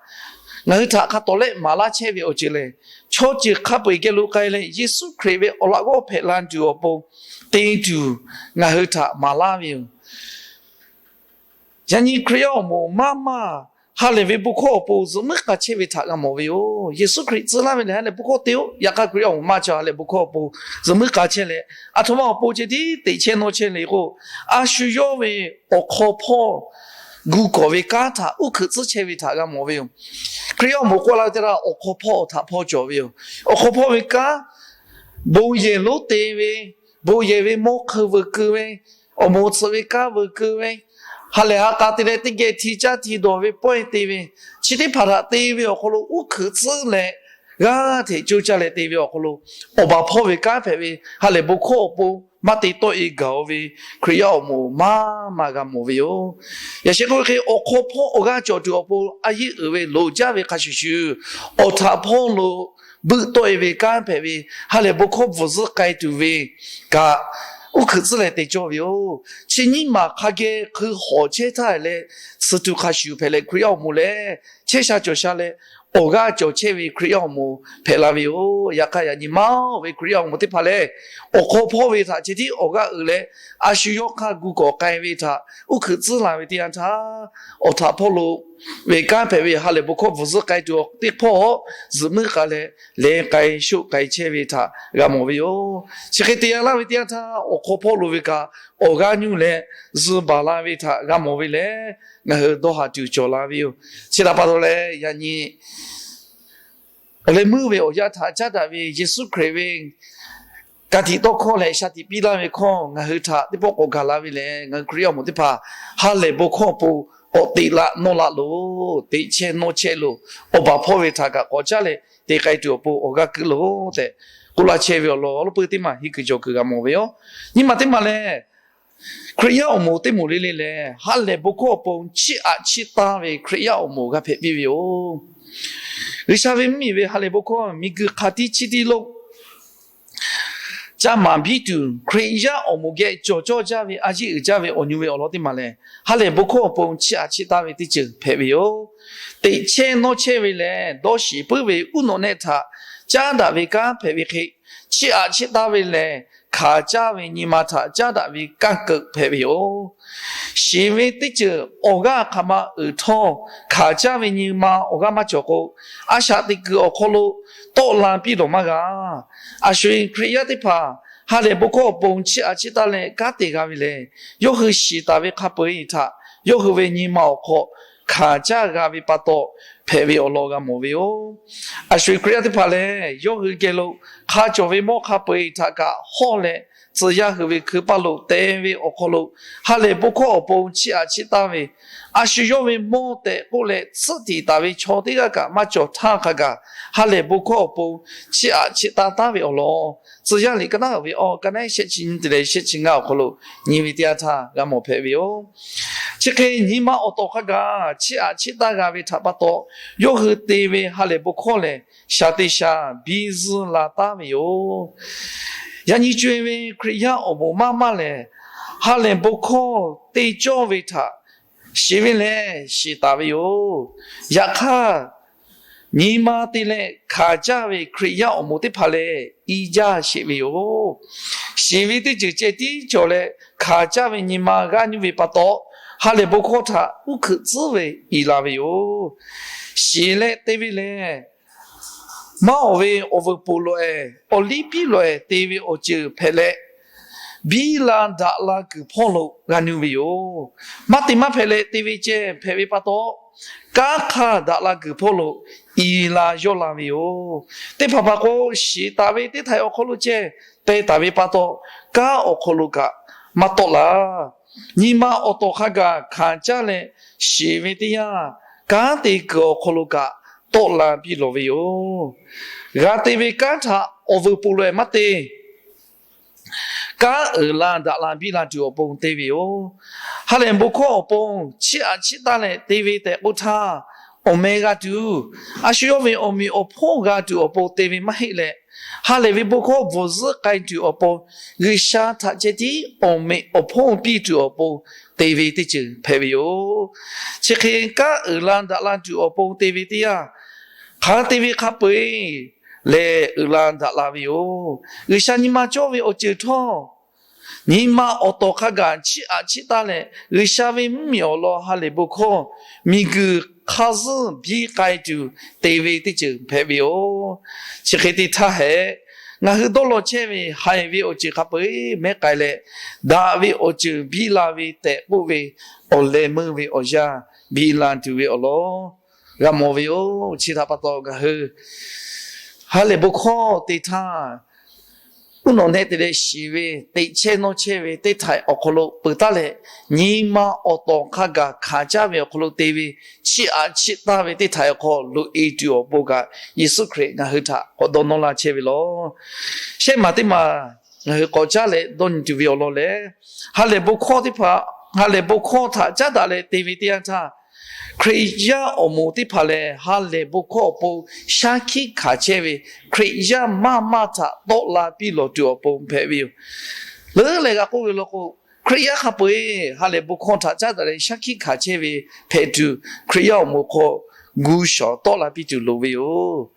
ngaˬ hui htaꞈ hk'a tawˍ lehˆ maˍ laˇ chehˇ ve awˬ ceuˬ lehˬ, chaw ceuˬ hk'a peu-eˬ geh lo k'ai leh Yeˍsuˆ Hkriꞈ ve awˬ laꞈ g'awˇ hpehꞈ la tuˬ awˬ pon te tuˬ ngaˬ hui htaꞈ maˍ laˇ ve yoˬ. Yaꞈ nyi Hkriꞈ yaˇ awˬ moˍ maˇ maˇ ha lehˬ ve bon hkawˇ awˬ pon zuhꞈ muiˉ k'a chehˇ ve htaꞈ g'a mawˬ ve yoˬ. Yeˍsuˆ Hkriꞈ tcuh laˇ ve lehˬ, ha lehˬ bon hkawˇ te-oˆ. Yaꞈ hk'aˇ Hkriꞈ yaˇ awˬ moˍ maˇ ca ha lehˬ bon hkawˇ awˬ pon zuhꞈ muiˉ k'a chehˇ leh, aˬ htoꞈ ma awˬ pon ceh tiˉ teꞈ chehˇ nawˇ chehˇ le k'o, a shu yawˇ ve awˬ hk'aw hpawˇ gu kawꞈ ve kanˉ htaꞈ uˉ hkeuꞈ tcuhˉ chehˇ ve htaꞈ g'a mawˬ ve yoˬ. Hkriꞈ yaˇ awˬ moˍ k'oˆ la ve teˇ g'aˇ awˬ hk'aw hpawˇ awˬ htaꞈ hpawˇ cawˬ ve yoˬ. Awˬ hk'aw hpawˇ ve kanˉ, bon yehˬ lonˉ te ve, bon yehˬ ve mawˇ hk'eun veuꞈ keu ve, awˬ moˍ tsuhꞈ ve kanˉ veuꞈ keu ve, ha lehˬ ha k'a te leh teˇ geh hti caˇ hti dawˬ ve pawehˇ te ve, chi teˇ hpaˍ htaꞈ te ve awˬ hk'aw lo uˉ hkeuꞈ tcuhˉ leh, g'aˇ hteꞈ coˇ caˇ leh te ve awˬ hk'aw lo, awˬ baˬ hpawˇ ve kanˉ hpehꞈ ve ha lehˬ bon hkawˇ awˬ pon maˇ te tawˆ-e gaˬ-o ve Hkriꞈ yaˇ awˬ moˍ maˇ maˇ g'a mawˬ ve yoˬ. Yaꞈ sheh k'oˆ ve hk'e, awˬ hk'aw hpawˇ awˬ g'aˇ cawˬ tuˬ awˬ pon a yeˇ uiˍ ve loˍ jaˇ ve hk'a shuˍ shuˍ, awˬ htaꞈ hpawˇ lo buiˆ tawˆ-e ve kanˉ hpehꞈ ve ha lehˬ bon hkawˇ bvuhˬ zuhˆ k'ai tuˬ ve kaꞈ, uˉ hkeuꞈ tcuhˉ leh te cawˇ ve yoˬ. Chi nyiˇ maˬ hk'a geh hkui hawˍ chehˇ htaˇ leh, tsuhˍ tuˬ hk'a shuˍ hpehꞈ leh Hkriꞈ yaˇ awˬ moˍ lehˬ, chehˇ sha cawˬ sha leh awˬ g'aˇ cawˬ chehˇ ve Hkriꞈ yaˇ awˬ moˍ hpehꞈ la ve yoˬ. Yaꞈ hk'aˇ, yaꞈ nyi maˇ-oˬ ve Hkriꞈ yaˇ awˬ moˍ teˇ hpaˍ lehˬ, awˬ hk'aw hpawˇ ve htaꞈ ceh tiˉ awˬ g'aˇ uiˍ leh, a shu yawˇ hk'aˇ gu kawꞈ k'ai ve htaꞈ uˉ hkeuꞈ tcuhˉ la ve teˇ yanˇ htaˇ, awˬ htaꞈ hpawˇ lo ve kanˉ hpehꞈ ve ha lehˬ bon hkawˇ bvuhˬ zuhˆ k'ai tuˬ teˇ hpawˇ zuhꞈ muiˉ k'ai leh, leh k'ai shoˆ k'ai chehˇ ve htaꞈ g'a mawˬ ve yoˬ. Chi hk'e te g'a laˇ ve teˇ yanˇ htaˇ, awˬ hk'aw hpawˇ lo ve kaꞈ awˬ g'aˇ nyuˇ leh zuhꞈ baˬ la ve htaꞈ g'a mawˬ ve lehˬ, ngaˬ hui dawˇ haˍ tuˬ cawˬ la ve yoˬ. Chi htaꞈ pa taw leh, yaꞈ nyi awˬ leh meuˇ ve awˬ yanˇ htaꞈ caˉ daꞈ ve Yeˍsuˆ Hkriꞈ ve ka tiꞈ tawˇ hkawˇ leh shaˍ tiꞈ piˇ laˇ ve hkawˇ ngaˬ hui htaꞈ teˇ pawˆ k'awꞈ gaˬ la ve lehˬ, ngaˬ hui Hkriꞈ yaˇ awˬ moˍ teˇ hpaˍ ha lehˬ bon hkawˇ awˬ pon k'awꞈ teꞈ la nawˇ la loˬ, teꞈ chehˇ nawˇ chehˇ loˬ, awˬ baˬ hpawˇ ve htaꞈ kaꞈ k'awꞈ caˉ leh te k'ai tuˬ awˬ pon awˬ g'aˇ kuiˉ loˬ tehꞈ k'oˆ laˇ chehˇ ve awˬ lawn awˬ lawn peuˬ teˇ maˬ henˇ kuiˬ jawˬ kuiˬ g'a mawˬ ve yoˬ. Nyi ma teˇ maˬ lehˬ, Hkriꞈ yaˇ awˬ moˍ teˇ moˍ le le lehˬ, ha lehˬ bon hkawˇ awˬ pon chiˇ aꞈ chiˇ taˇ ve Hkriꞈ yaˇ awˬ moˍ g'a hpehꞈ piˇ ve yoˬ. G'uiˬsha ve mvuhˇ miˬ ve ha lehˬ bon hkawˇ miˬguiˬ hk'a tiˉ chi tiˉ lo caˇ maˍ biˇ tuˬ, Hkriꞈ yaˇ awˬ moˍ geh cawˬ cawˇ jaˇ ve a yiˇ uiˍ jaˇ ve awˬ nyu ve awˬ lawn teˇ maˬ lehˬ, ha lehˬ bon hkawˇ awˬ pon chiˇ aꞈ chiˇ taˇ ve teˇ ceuˬ hpehꞈ ve yoˬ. Teꞈ chehˇ nawˇ chehˇ ve lehˬ, dawˇ shiˍ puiˉ ve uˉ nawꞈ nehˆ htaꞈ caˉ daꞈ ve kanˉ hpehꞈ ve hk'e, chiˇ aꞈ chiˇ taˇ ve lehˬ, hkanˍ caˇ ve nyi ma htaꞈ caˉ daꞈ ve kanˉ keu hpehꞈ ve yoˬ. Shiˍ ve teˇ ceuˬ awˬ g'aˇ hk'aˬ ma uiˍ htawˇ, hkanˍ caˇ ve nyi ma awˬ g'aˇ maˇ cawˬ k'o, a shaꞈ teꞈ kuiˬ awˬ hk'aw lo tawˆ la piˇ lawˬ maˇ g'a. A sho-e Hkriꞈ yaˇ teˇ hpaˍ ha lehˬ bon hkawˇ awˬ pon chiˇ aꞈ chiˇ taˇ leh kanˉ te g'a ve lehˬ, yawˇ hui shiˍ taˍ ve hk'a peu-eˬ htaꞈ yawˇ hui ve nyi ma awˬ hk'aw hkanˍ caˇ g'a ve pa taw hpehꞈ ve awˬ lawn g'a mawˬ ve yoˬ. A sho-e Hkriꞈ yaˇ teˇ hpaˍ lehˬ, yawˇ hui geh lo hk'a cawˬ ve mawˇ hk'a peu-eˬ htaꞈ kaꞈ hawˇ leh, tcuh yaˇ hui ve hkui paˇ lo te ve awˬ hk'aw lo ha lehˬ bon hkawˇ awˬ pon chiˇ aꞈ chiˇ taˇ ve, a shu yawˇ ve mawˇ tehꞈ k'oˆ leh tsuhˆ tiˍ taˍ ve chaw teˇ g'aˇ kaꞈ maˇ cawˬ htaˇ hk'a gaˬ, ha lehˬ bon hkawˇ awˬ pon chiˇ aꞈ chiˇ taˇ taˉ ve awˬ lawn, Tcuh yaˇ liꞈ ka naˉ uiˍ ve awˬ ka naˉ shehˆ chi nyi te leh shehˆ chi ngaˇ awˬ hk'aw lo nyi ve teˇ yanˇ htaˇ g'a mawˬ hpehꞈ ve yoˬ. Chi hk'e nyi ma awˬ tawˍ hk'a gaˬ chiˇ aꞈ chiˇ taˇ g'a ve htaꞈ pa taw, yawˇ hui te ve ha lehˬ bon hkawˇ lehˬ, shaˍ te shaˍ biˇ zuhˇ la taˉ ve yoˬ. Yaꞈ nyi co-e ve Hkriꞈ yaˇ awˬ moˍ maˇ maˇ lehˬ, ha lehˬ bon hkawˇ te cawˇ ve htaꞈ shiˍ ve lehˬ shiˍ taˍ ve yoˬ. Yaꞈ hk'aˇ, nyi ma te leh hkanˍ caˇ ve Hkriꞈ yaˇ awˬ moˍ teˇ hpaˍ lehˬ, i jaˇ sheˍ ve yoˬ. Shiˍ ve teˇ ceuˬ ceh tiˉ cawˬ leh hkanˍ caˇ ve nyi ma g'aˇ nuˇ ve pa taw, ha lehˬ bon hkawˇ htaꞈ uˉ hkeuꞈ tcuhˉ ve i la ve yoˬ. Shiˍ leh te ve lehˬ, maˇ awˬ ve awˬ vuiˬ poˬ loꞈ-ehˍ, awˬ liˇ piˇ loꞈ-ehˍ te ve awˬ ceuˬ hpehꞈ leh, biˇ la daꞈ la kuiˬ hpawˇ lo g'a nuˇ ve yoˬ. Maˇ te maˇ hpehꞈ leh te ve ceh hpehꞈ ve pa taw, kanˉ hk'aˇ daꞈ la kuiˬ hpawˇ lo i la yawˇ la ve yoˬ. Teˇ hpaˍ hpaˍ k'o, shiˍ taˍ ve teˇ htaiꞈ awˬ hk'aw lo ceh teh taˍ ve pa taw, kanˉ awˬ hk'aw lo kaꞈ maˇ tawˆ la. Nyi ma awˬ tawˍ hk'a gaˬ hkanˍ caˇ leh shiˍ ve teˇ yanˇ, kanˉ te kuiˬ awˬ hk'aw lo kaꞈ tawˆ la piˇ lawˬ ve yoˬ. G'a te ve kanˉ htaꞈ awˬ vuiˬ poˬ loꞈ-ehˍ maˇ te. Kanˉ uiˍ la daꞈ la biˇ la tuˬ awˬ pon te ve yoˬ. Ha lehˬ bon hkawˇ awˬ pon chiˇ aꞈ chiˇ taˇ leh te ve tehꞈ k'oˆ htaˇ, awˬ meh g'a tuˬ, a shu yawˇ ve awˬ meꞈ awˬ hponˇ g'a tuˬ awˬ pon te ve maˇ heˆ leh, ha lehˬ ve bon hkawˇ bvuhˬ zuhˆ k'ai tuˬ awˬ pon, G'uiˬsha htaꞈ ceh tiˉ awˬ meꞈ awˬ hponˇ piˇ tuˬ awˬ pon te ve teˇ ceuˬ hpehꞈ ve yoˬ. Chi hk'e kanˉ uiˍ la daꞈ la tuˬ awˬ pon te ve teˇ yanˇ, hk'aˬ te ve hk'a peu-eˬ lehˬ uiˍ la daꞈ la ve yoˬ. G'uiˬsha nyi ma cawˇ ve awˬ ceuˬ htawˇ, nyi ma awˬ tawˍ hk'a gaˬ chiˇ aꞈ chiˇ taˇ leh, G'uiˬsha ve mvuhˇmiˬ awˬ lawn ha lehˬ bon hkawˇ miˬguiˬ hk'a zuhˇ biˇ k'ai tuˬ te ve teˇ ceuˬ hpehꞈ ve yoˬ. Chi hk'e te htaˇ hehꞈ, ngaˬ hui dawˇ law chehˇ ve haiˬ ve awˬ ceuˬ hk'a peu-eˬ mehˉ k'ai leh, daꞈ ve awˬ ceuˬ biˇ la ve tehꞈ k'oˆ ve awˬ leh meuˇ ve awˬ yanˇ biˇ la tuˬ ve awˬ lawn g'a mawˬ ve yoˬ. Chi htaꞈ pa taw ngaˬ hui ha lehˬ bon hkawˇ te htaˇ, uˉ nawꞈ nehˆ te leh shiˍ ve, teꞈ chehˇ nawˇ chehˇ ve teˇ htaiꞈ awˬ hk'aw lo peuˬ taˉ leh, nyi ma awˬ tawˍ hk'a gaˬ hkanˍ caˇ ve awˬ hk'aw lo te ve, chiˇ aꞈ chiˇ taˇ ve teˇ htaiꞈ awˬ hk'aw loꞈ-e tuˬ awˬ pon kaꞈ, Yeˍsuˆ Hkriꞈ ngaˬ hui htaꞈ k'awꞈ dawˇ nawˇ laˇ chehˇ ve lawˬ. Shehˆ maˬ teˇ maˬ ngaˬ hui k'awꞈ caˉ leh dawˇ nyi tuˬ ve awˬ lawn lehˬ, ha lehˬ bon hkawˇ teˇ hpaˍ, ha lehˬ bon hkawˇ htaꞈ caˉ daꞈ leh te ve teˇ yanˇ htaˇ, Hkriꞈ yaˇ awˬ moˍ teˇ hpaˍ lehˬ, ha lehˬ bon hkawˇ awˬ pon shaˉ hkiˆ hkanˍ chehˇ ve Hkriꞈ yaˇ maˇ maˇ htaꞈ tawˆ la piˇ lawˬ tuˬ awˬ pon hpehꞈ ve yoˬ. Leuˉ leh g'a k'oˆ ve law k'o, Hkriꞈ yaˇ hk'a peu-eˬ ha lehˬ bon hkawˇ htaꞈ caˉ daꞈ leh shaˉ hkiˆ hkanˍ chehˇ ve hpehꞈ tuˬ, Hkriꞈ yaˇ awˬ moˍ hk'aw gu shawˍ tawˆ la piˇ tuˬ loˍ ve yoˬ.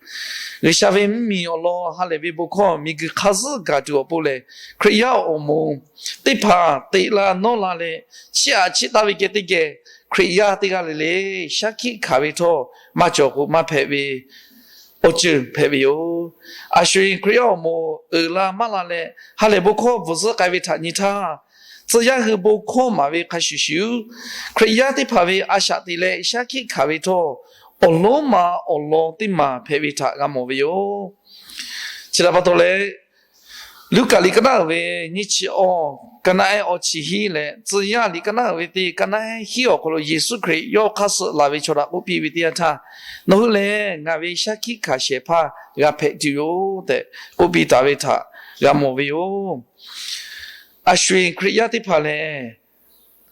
G'uiˬsha ve mvuhˇmiˬ awˬ lawn ha lehˬ ve bon hkawˇ miˬguiˬ hk'a zuhˇ gaˬ tuˬ awˬ pon lehˬ, Hkriꞈ yaˇ awˬ moˍ teˇ hpaˍ teꞈ la nawˇ la leh, chiˇ aꞈ chiˇ taˇ ve geh teˇ geh Hkriꞈ yaˇ teˇ g'aˇ le le shaˉ hkiˆ hkanˍ ve htawˇ, maˇ cawˬ k'o maˇ hpehꞈ ve awˬ ceuˬ hpehꞈ ve yoˬ. A shu-e Hkriꞈ yaˇ awˬ moˍ uiˍ la maˇ la leh, ha lehˬ bon hkawˇ bvuhˬ zuhˆ k'ai ve htaꞈ nyi htaˇ, tcuh yaˇ hui bon hkawˇ maˍ ve hk'a shuˍ shuˍ, Hkriꞈ yaˇ teˇ hpaˍ ve a shaꞈ teꞈ leh shaˉ hkiˆ hkanˍ ve htawˇ, awˬ lonˉ ma awˬ lawn teˇ maˬ hpehꞈ ve htaꞈ g'a mawˬ ve yoˬ. Chi htaꞈ pa taw leh, Luˉkaꞈ liꞈ ka naˉ uiˍ ve nyiˇ chi awˇ, ka naˉ ehˉ awˇ chi hiˉ leh, tcuh yaˇ liꞈ ka naˉ uiˍ ve teˇ ka naˉ ehˉ hiˉ awˬ hk'aw lo Yeˍsuˆ Hkriꞈ yawˇ hk'aˇ suh laˬ ve chaw htaꞈ k'oˆ piˇ ve teˇ yanˇ htaˇ, Nawˬ hui lehˬ ngaˬ ve shaˉ hkiˆ hkanˍ shehˍ hpaˇ g'a hpehꞈ tuˬ yoˬ tehꞈ k'oˆ piˇ taˍ ve htaꞈ g'a mawˬ ve yoˬ. A sho-eˬ Hkriꞈ yaˇ teˇ hpaˍ lehˬ,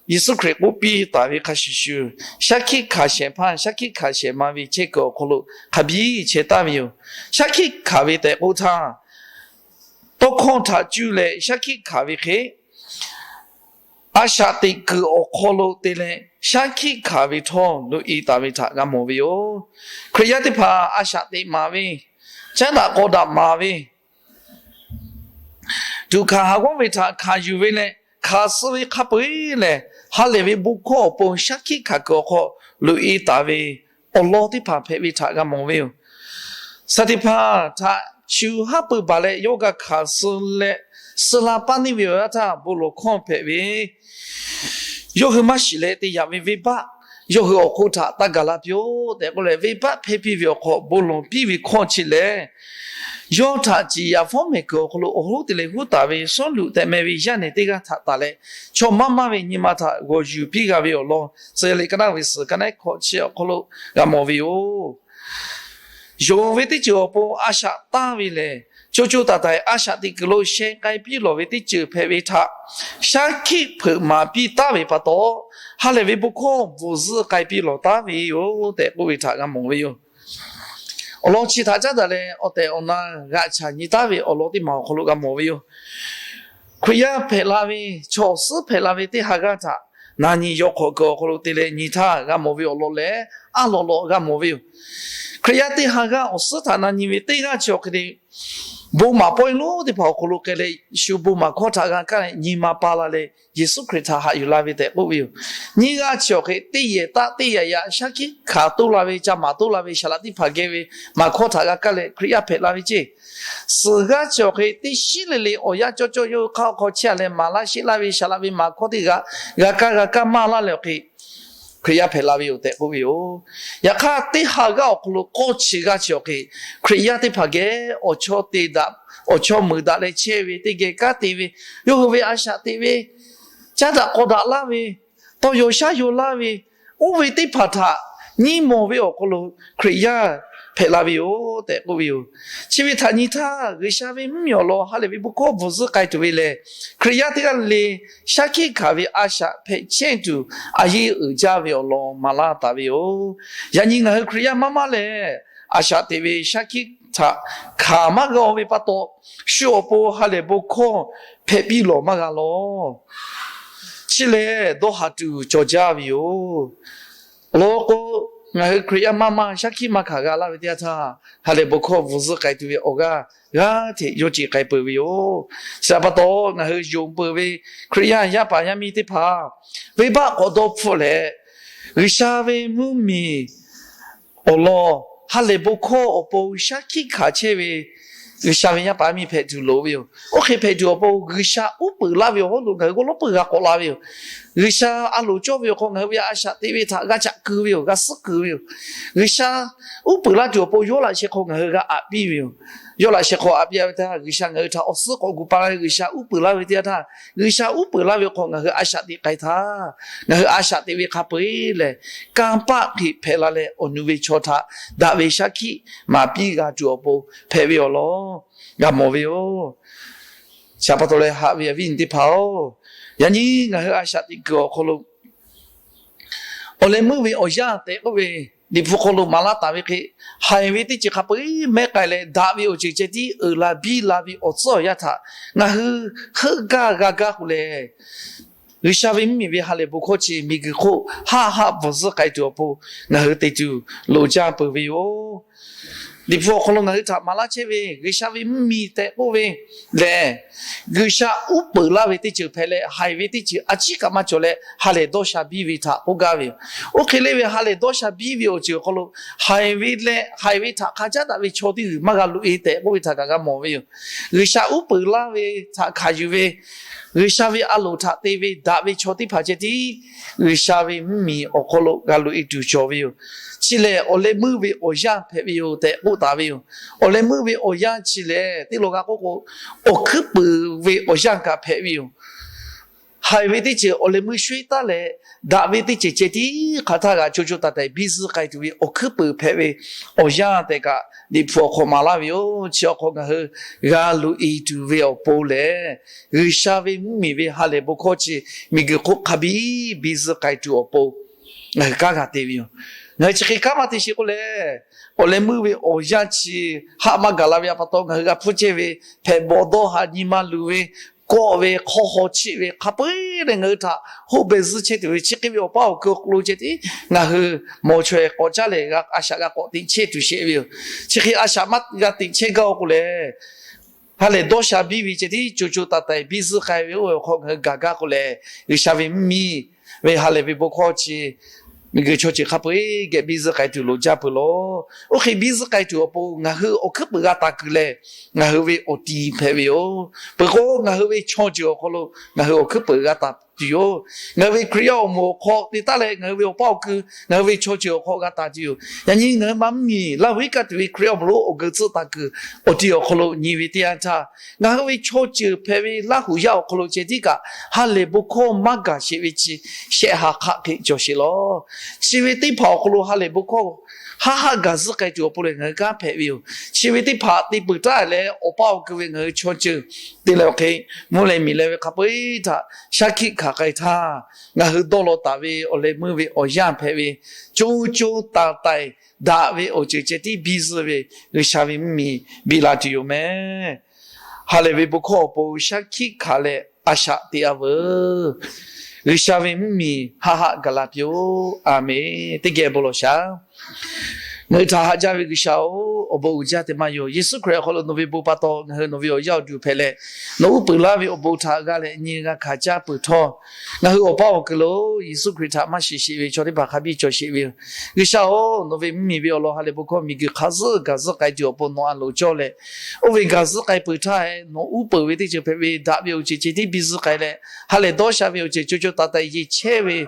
Yeˍsuˆ Hkriꞈ k'oˆ piˇ taˍ ve hk'a shuˍ shuˍ, shaˉ hkiˆ hkanˍ shehˍ hpaˇ shaˉ hkiˆ hkanˍ shehˍ ma ve chehˇ kuiˬ awˬ hk'aw lo hk'a biˇ chehˇ taˍ ve yoˬ. Shaˉ hkiˆ hkanˍ ve tehꞈ k'oˆ htaˇ, tawˇ hkawˇ htaꞈ cuˇ leh shaˉ hkiˆ hkanˍ ve hk'e, a shaꞈ teꞈ kuiˬ awˬ hk'aw lo te leh shaˉ hkiˆ hkanˍ ve htawˇ loꞈ-e taˍ ve htaꞈ g'a mawˬ ve yoˬ. Hkriꞈ yaˇ teˇ hpaˍ a shaꞈ teꞈ maˍ ve, caˉ daꞈ k'aw daꞈ maˍ ve, tuꞈ hkanˍ haˍ g'awˇ ve htaꞈ hkanˍ yuˬ ve leh hkanˍ suh ve hk'a peu-eˬ lehˬ, ha lehˬ ve bon hkawˇ awˬ pon shaˉ hkiˆ hkanˍ kuiˬ awˬ hk'aw loꞈ-e taˍ ve awˬ lawn teˇ hpaˍ hpehꞈ ve htaꞈ g'a mawˬ ve yoˬ. Saˍ teˇ hpaˍ htaꞈ shu haˉ pui baˬ leh yawˇ g'a hkanˍ suh leh, suh la paˇ neˇ ve awˬ yanˇ htaˇ bon lawˬ hkawˇ hpehꞈ ve, yawˇ hui maˇ shiˍ leh te yaꞈ ve venˇbaˆ yawˇ hui awˬ hk'oˆ htaꞈ taˇ gaˬ la piˇ-oˆ tehꞈ k'oˆ leh, venˇbaˆ hpehˇ piˇ ve awˬ hk'aw bon lawˬ piˇ ve hkawˇ chi lehˬ, yawˇ htaꞈ ciˍ yaꞈ fawˉ mehˍ kuiˬ awˬ hk'aw lo awˬ hoˉ te leh huˉ taˍ ve Sawˉluꞈ tehꞈ meh ve yaˇ nehˬ teˇ g'aˇ htaꞈ tanˬ leh, chaw maˇ maˇ ve nyi ma htaꞈ g'awˬ yuˬ piˇ g'a ve awˬ lawn tcuh yaˇ liꞈ ka naˉ ve suhˍ ka naˉ hkawꞈ chi awˬ hk'aw lo g'a mawˬ ve yoˬ. Yonˍ ve teˇ ceuˬ awˬ pon a shaꞈ tanˇ ve lehˬ, co co taiˍ taiˍ a shaꞈ teꞈ kuiˬ lo sheh k'ai piˇ lawˬ ve teˇ ceuˬ hpehꞈ ve htaꞈ shaˉ hkiˆ hpeuꞈ maˍ piˇ taˉ ve pa taw, ha lehˬ ve bon hkawˇ bvuhˬ zuhˆ k'ai piˇ lawˬ taˉ ve yoˬ tehꞈ k'oˆ ve htaꞈ g'a mawˬ ve yoˬ. Awˬ lawn chi htaꞈ caˉ daꞈ leh awˬ tehˬ awˬ na g'aꞈ chaˬ nyi taˉ ve awˬ lawn teˇ maˬ awˬ hk'aw lo g'a mawˬ ve yoˬ. Hkriꞈ yaˇ hpehꞈ la ve, chaw awˬ suhˉ hpehꞈ la ve teˇ ha g'aˇ htaꞈ na nyi yaw hk'awꞈ kuiˬ awˬ hk'aw lo te leh nyi htaˇ g'a mawˬ ve awˬ lawn lehˬ, a lawꞈ lawꞈ g'a mawˬ ve yoˬ. Hkriꞈ yaˇ teˇ ha g'aˇ awˬ suhˉ htaꞈ na nyi ve teˇ g'aˇ chi awˬ hk'e te, bon maˍ pawehˇ lonˉ teˇ hpaˍ awˬ hk'aw lo k'ai leh, shu bon maˍ hkawˇ htaꞈ g'a kaˇ leh nyi ma pa la leh, Yeˍsuˆ Hkriꞈ htaꞈ haꞈ yuˬ la ve tehꞈ k'oˆ ve yoˬ. Nyiˇ g'aˇ chi awˬ hk'e teˇ yehˬ taˆ teˇ yaꞈ yaꞈ shaˉ hkiˆ hkanˍ toˇ la ve, ca maˍ toˇ la ve, shaˍ laꞈ teˇ hpaˍ geh ve maˍ hkawˇ htaꞈ g'a kaˇ leh Hkriꞈ yaˇ hpehꞈ la ve ceˇ. Suhˍ g'aˇ chi awˬ hk'e teˇ shiˉ le le awˬ yanˇ cawˇ cawˇ yawˇ hui hk'aˇ awˬ hk'aw chehˇ leh maˍ laˇ sheˆ laˇ ve shaˍ laꞈ ve maˍ hkawˇ teˇ g'aˇ g'a kaˇ g'a kaˇ maˇ laˇ leh awˬ hk'e Hkriꞈ yaˇ hpehꞈ la ve yoˬ tehꞈ k'oˆ ve yoˬ. Yaꞈ hk'aˇ teˇ ha g'aˇ awˬ hk'aw lo k'awˇ chi g'aˇ chi awˬ hk'e Hkriꞈ yaˇ teˇ hpaˍ geh awˬ chawˇ te daꞈ, awˬ chawˇ meuˍ daꞈ leh chehˇ ve teˇ geh kanˉ te ve, yawˇ hui ve a shaꞈ teꞈ ve, caˉ daꞈ k'aw daꞈ laˇ ve, tawˇ yaw shaˉ yaw laˇ ve, oˇ ve teˇ hpaˍ htaꞈ nyiˇ mawˬ ve awˬ hk'aw lo Hkriꞈ yaˇ hpehꞈ la ve yoˬ tehꞈ k'oˆ ve yoˬ. Chi ve htaꞈ nyi htaˇ G'uiˬsha ve mvuhˇmiˬ awˬ lawn ha lehˬ ve bon hkawˇ bvuhˬ zuhˆ k'ai tuˬ ve lehˬ, Hkriꞈ yaˇ teˇ g'aˇ le le shaˉ hkiˆ hkanˍ ve a shaꞈ hpehꞈ chehˇ tuˬ a yeˇ uiˍ jaˇ ve awˬ lawn maˍ laˇ taˍ ve yoˬ. Yaꞈ nyi ngaˬ hui Hkriꞈ yaˇ maˇ maˇ lehˬ, a shaꞈ teꞈ ve shaˉ hkiˆ htaꞈ hkanˍ maˇ g'a ve pa taw, shu awˬ pon ha lehˬ bon hkawˇ hpehꞈ piˇ lawˬ maˇ g'a lawˬ. Chi lehˬ dawˇ haˍ tuˬ cawˬ jaˇ ve yoˬ. Awˬ lawn k'o, ngaˬ hui Hkriꞈ yaˇ maˇ maˇ shaˉ hkiˆ maˇ hkanˍ g'a laˇ ve teˇ yanˇ htaˇ, ha lehˬ bon hkawˇ bvuhˬ zuhˆ k'ai tuˬ ve awˬ g'aˇ g'aˇ hteꞈ yawˇ ceˬ k'ai peuˬ ve yoˬ. Chi htaꞈ pa taw, ngaˬ hui yonˍ peuˬ ve Hkriꞈ yaˇ yaˇ paˍ yaˇ miˇ teˇ hpaˍ, venˇbaˆ k'awꞈ dawˇ hpfuhˆ leh, G'uiˬsha ve mvuhˇmiˬ awˬ lawn ha lehˬ bon hkawˇ awˬ pon shaˉ hkiˆ hkanˍ chehˇ ve G'uiˬsha ve yaˇ paˍ yaˇ miˇ hpehꞈ tuˬ loˍ ve yoˬ. Oˇ hk'e hpehꞈ tuˬ awˬ pon G'uiˬsha uˉ peunˍ laˇ ve awˬ hawˉ lo ngaˬ hui g'aw lawˉ peuˬ g'a k'awꞈ la ve yoˬ. G'uiˬsha a loˍ cawˇ ve awˬ hk'aw ngaˬ hui ve a shaꞈ teꞈ ve htaꞈ g'a caꞈ keu ve yoˬ, g'a suhˉ keu ve yoˬ. G'uiˬsha uˉ peunˍ laˇ tuˬ awˬ pon yawˇ laꞈ sheh hk'aw ngaˬ hui g'a aꞈ piˇ ve yoˬ. Yawˇ laꞈ sheh hk'aw aꞈ piˇ ve teˇ yanˇ, G'uiˬsha ngaˬ hui htaꞈ awˬ suhˉ k'awꞈ gu pa laˇ ve, G'uiˬsha uˉ peunˍ laˇ ve teˇ yanˇ htaˇ, G'uiˬsha uˉ peunˍ laˇ ve hk'aw ngaˬ hui a shaꞈ teꞈ k'ai htaˇ, ngaˬ hui a shaꞈ teꞈ ve hk'a peu-eˬ lehˬ, kanˇ paˆ hk'e hpehꞈ la leh awˬ nu ve chaw htaꞈ daꞈ ve shaˉ hkiˆ maˍ piˇ g'a tuˬ awˬ pon hpehꞈ ve awˬ lawn g'a mawˬ ve yoˬ. Chi pa taw leh haꞈ ve awˬ viˉ awˬ nyi teˇ hpaˍ-oˬ, yaꞈ nyi ngaˬ hui a shaꞈ teꞈ kuiˬ awˬ hk'aw lo awˬ leh meuˇ ve awˬ yanˇ tehꞈ k'oˆ ve, Liꞈ hpu hk'aw lo maˍ laˇ taˍ ve hk'e, haiˬ ve teˇ ceuˬ hk'a peu-eˬ mehˉ k'ai leh daꞈ ve awˬ ceuˬ ceh tiˉ uiˍ la biˇ la ve awˬ tcuhˉ awˬ yanˇ htaꞈ ngaˬ hui heuˆ gaˇ g'a gaˇ k'o lehˬ, G'uiˬsha ve mvuhˇmiˬ ve ha lehˬ bon hkawˇ chi miˬguiˬ hk'oˆ haˆ haˆ bvuhˬ zuhˆ k'ai tuˬ awˬ pon ngaˬ hui te tuˬ loˍ jaˇ peuˬ ve yoˬ. Liꞈ hpu awˬ hk'aw lo ngaˬ hui htaꞈ maˍ laˇ chehˇ ve G'uiˬsha ve mvuhˇmiˬ tehꞈ k'oˆ ve lehˬ, G'uiˬsha uˉ peunˍ laˇ ve teˇ ceuˬ hpehꞈ leh, haiˬ ve teˇ ceuˬ a ciˉ kaꞈ maˇ cawˬ leh ha lehˬ dawˇ sha biˇ ve htaꞈ k'oˆ gaˇ ve yoˬ. Oˇ hk'e le ve ha lehˬ dawˇ sha biˇ ve awˬ ceuˬ awˬ hk'aw lo, haiˬ ve leh haiˬ ve htaꞈ hk'a caˉ daꞈ ve chaw teˇ g'uiˬ maˇ g'a loꞈ-e tehꞈ k'oˆ ve htaꞈ kaꞈ g'a mawˬ ve yoˬ. G'uiˬsha uˉ peunˍ laˇ ve htaꞈ hkanˍ yuˬ ve, G'uiˬsha ve a loˍ htaꞈ te ve daꞈ ve chaw teˇ hpaˍ ceh tiˉ G'uiˬsha ve mvuhˇmiˬ awˬ hk'aw lo g'a loꞈ-e tuˬ cawˬ ve yoˬ. Chi lehˬ awˬ leh meuˇ ve awˬ yanˇ hpehꞈ ve yoˬ tehꞈ taˍ ve yoˬ. Awˬ leh meuˇ ve awˬ yanˇ chi lehˬ, teˇ law g'a k'oˆ k'o, awˬ hkuiˉ peuˍ ve awˬ yanˇ kaꞈ hpehꞈ ve yoˬ. Haiˬ ve teˇ ceuˬ awˬ leh meuˇ sho-eˬ taˉ leh, daꞈ ve teˇ ceuˬ ceh tiˉ hk'aˬ htaˇ g'a co co taiˍ taiˍ biˇ zuhˆ k'ai tuˬ ve awˬ hkuiˉ peuˍ hpehꞈ ve awˬ yanˇ tehꞈ kaꞈ, Liꞈ hpu awˬ hk'aw maˍ laˇ ve yoˬ. Chi awˬ hk'aw ngaˬ hui g'a loꞈ-e tuˬ ve awˬ pon lehˬ, G'uiˬsha ve mvuhˇmiˬ ve ha lehˬ bon hkawˇ chi miˬguiˬ hk'oˆ hk'a biˇ biˇ zuhˆ k'ai tuˬ awˬ pon ngaˬ hui kanˉ g'a te ve yoˬ. Ngaˬ hui chi hk'e kanˉ maˇ te sheˍ k'o lehˬ, awˬ leh meuˇ ve awˬ yanˇ chi haˆ maˇ gaˬ la ve a pa taw, ngaˬ hui g'a hpfuhˇ chehˇ ve hpehꞈ bawˬ dawˇ haˍ nyi ma luˬ ve, kawˆ ve, hk'awˇ haw chiˆ ve, hk'a peu-eˬ leh ngaˬ hui htaꞈ hoˆ beh zuhˇ chehˇ tuˬ ve chi hk'e ve awˬ paˇ awˬ keu awˬ hk'aw lo ceh tiˉ ngaˬ hui mawˬ chaweh k'awꞈ caˉ leh a shaꞈ g'a k'awꞈ teꞈ chehˇ tuˬ sheˍ ve yoˬ. Chi hk'e a shaꞈ maˇ g'a teꞈ chehˇ gaˇ-o k'o lehˬ, ha lehˬ dawˇ sha biˇ ve ceh tiˉ co co taiˍ taiˍ biˇ zuhˆ k'ai ve oˇ ve awˬ hk'aw ngaˬ hui gaˬ gaˇ k'o lehˬ, G'uiˬsha ve mvuhˇmiˬ ve ha lehˬ ve bon hkawˇ chi miˬguiˬ chaw ceuˬ hk'a peu-eˬ geh biˇ zuhˆ k'ai tuˬ loˍ jaˇ peuˬ lawˬ. Oˇ hk'e biˇ zuhˆ k'ai tuˬ awˬ pon ngaˬ hui awˬ hkuiˉ peuˍ g'a taˍ kuiˬ lehˬ, ngaˬ hui ve awˬ ti hpehꞈ ve yoˬ. Peuˬ k'o, ngaˬ hui ve chaw ceuˬ awˬ hk'aw lo ngaˬ hui awˬ hkuiˉ peuˍ g'a taˍ tuˬ yoˬ. Ngaˬ hui ve Hkriꞈ yaˇ awˬ moˍ awˬ hk'aw te taˉ leh, ngaˬ hui ve awˬ paˇ awˬ keu ngaˬ hui ve chaw ceuˬ awˬ hk'aw g'a taˍ tuˬ yoˬ. Yaꞈ nyi ngaˬ hui maˇ mvuhˇmiˬ Laˇ huˍ iˉ kaˆ tuˬ ve Hkriꞈ yaˇ awˬ moˍ lo awˬ geu tcuhˆ taˍ kuiˬ awˬ ti awˬ hk'aw lo nyi ve teˇ yanˇ htaˇ, ngaˬ hui ve chaw ceuˬ hpehꞈ ve Laˇ huˍ yaˇ awˬ hk'aw lo ceh tiˉ kaꞈ ha lehˬ bon hkawˇ maˇ gaˬ sheˍ ve chi shehˆ ha hk'aˆ hk'e cawˬ sheˍ lawˬ. Chi ve teˇ hpaˍ awˬ hk'aw lo ha lehˬ bon hkawˇ haˆ haˆ gaˬ zuhˆ k'ai tuˬ awˬ pon lehˬ, ngaˬ hui kanˉ hpehꞈ ve yoˬ. Chi ve teˇ hpaˍ te peuˬ htaˇ leh, awˬ paˇ awˬ keu ve ngaˬ hui chaw ceuˬ te leh awˬ hk'e mvuhˇ leh miˬ leh ve hk'a peu-eˬ htaꞈ shaˉ hkiˆ hkanˍ k'ai htaˇ, ngaˬ hui dawˇ law taˍ ve awˬ leh meuˇ ve awˬ yanˇ hpehꞈ ve, co co taiˍ taiˍ daꞈ ve awˬ ceuˬ ceh tiˉ biˇ zuhˆ ve G'uiˬsha ve mvuhˇmiˬ biˇ la tuˬ yoˬ meh. Ha lehˬ ve bon hkawˇ awˬ pon shaˉ hkiˆ hkanˍ leh a shaꞈ teꞈ-a veuˬ. G'uiˬsha ve mvuhˇmiˬ haˆ haˆ gaˬ la piˇ-oˆ. A menˬ. Teˇ geh bon lawˬ shaˍ. Ngaˬ hui htaꞈ haꞈ jaˇ ve G'uiˬsha-oˬ, awˬ bon uiˍ jaˇ teˇ maˇ yoˬ. Yeˍsuˆ Hkriꞈ awˬ hk'aw lo nawˬ ve bon pa taw ngaˬ hui nawˬ ve awˬ yaˇ awˬ duˬ hpehꞈ leh, nawˬ uˉ peunˍ laˇ ve awˬ bon htaꞈ g'a leh nyi g'a hkanˍ caˇ peuˬ htawˇ, ngaˬ hui awˬ paˇ awˬ keu lo Yeˍsuˆ Hkriꞈ htaꞈ maˇ shiˍ sheˍ ve chaw teˇ hpaˍ hk'a biˇ cawˬ sheˍ ve yoˬ. G'uiˬsha-oˬ, nawˬ ve mvuhˇmiˬ ve awˬ lawn ha lehˬ bon hkawˇ miˬguiˬ hk'a zuhˆ gaˬ zuhˆ k'ai tuˬ awˬ pon nawˬ a loˍ cawˇ leh, oˇ ve gaˬ zuhˆ k'ai peuˬ htaˇ, nawˬ uˉ peunˍ ve teˇ ceuˬ hpehꞈ ve daꞈ ve awˬ ceuˬ ceh tiˉ biˇ zuhˆ k'ai leh, ha lehˬ dawˇ sha ve awˬ ceuˬ co co taiˍ taiˍ yeˬ chehˇ ve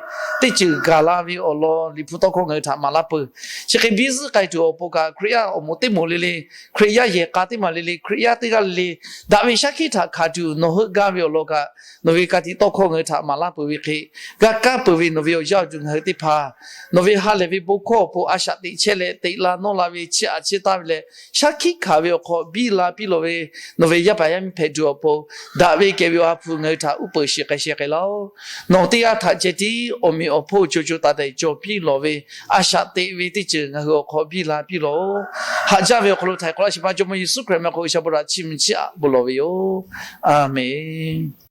teˇ ceuˬ gaˬ la ve awˬ lawn Liꞈ hpu tawˇ hkawˇ ngaˬ hui htaꞈ maˍ laˇ peuˬ. Chi hk'e biˇ zuhˆ k'ai tuˬ awˬ pon kaꞈ, Hkriꞈ yaˇ awˬ moˍ teˇ moˍ le le, Hkriꞈ yaˇ yehˬ k'a teˇ maˬ le le, Hkriꞈ yaˇ teˇ g'aˇ le le, daꞈ ve shaˉ hkiˆ htaꞈ hkanˍ tuˬ nawˬ heuˆ gaˇ ve awˬ lawn kaꞈ, nawˬ ve ka tiꞈ tawˇ hkawˇ ngaˬ hui htaꞈ maˍ laˇ peuˬ ve hk'e, g'a kaˇ peuˬ ve nawˬ ve awˬ yaˇ awˬ duˬ ngaˬ hui teˇ hpaˍ, nawˬ ve ha lehˬ ve bon hkawˇ awˬ pon a shaꞈ teꞈ chehˇ leh teꞈ la nawˇ la ve chiˇ aꞈ chiˇ taˍ ve leh, shaˉ hkiˆ hkanˍ ve awˬ hk'aw biˇ la piˇ lawˬ ve nawˬ ve yaˇ paˍ yaˇ miˇ hpehꞈ tuˬ awˬ pon, daꞈ ve kehˬ ve Awˬ ha hpu ngaˬ hui htaꞈ uˉ peunˍ shiˍ k'ai sheh k'ai laˇ-oˆ. Nawˬ teˇ g'aˇ htaꞈ ceh tiˉ awˬ meꞈ awˬ hponˇ co co taiˍ taiˍ cawˬ piˇ lawˬ ve a shaꞈ teꞈ ve teˇ ceuˬ ngaˬ hui awˬ hk'aw biˇ la piˇ lawˬ-oˆ. Haꞈ jaˇ ve awˬ hk'aw lo htaiˍ hk'awꞈ laˇ sheˍ pa Jawˇmawˇ Yeˍsuˆ Hkriꞈ meh hk'aw G'uiˬsha bon htaꞈ chiˇ mvuh chiˇ aꞈ bon lawˬ ve yoˬ. A menˬ.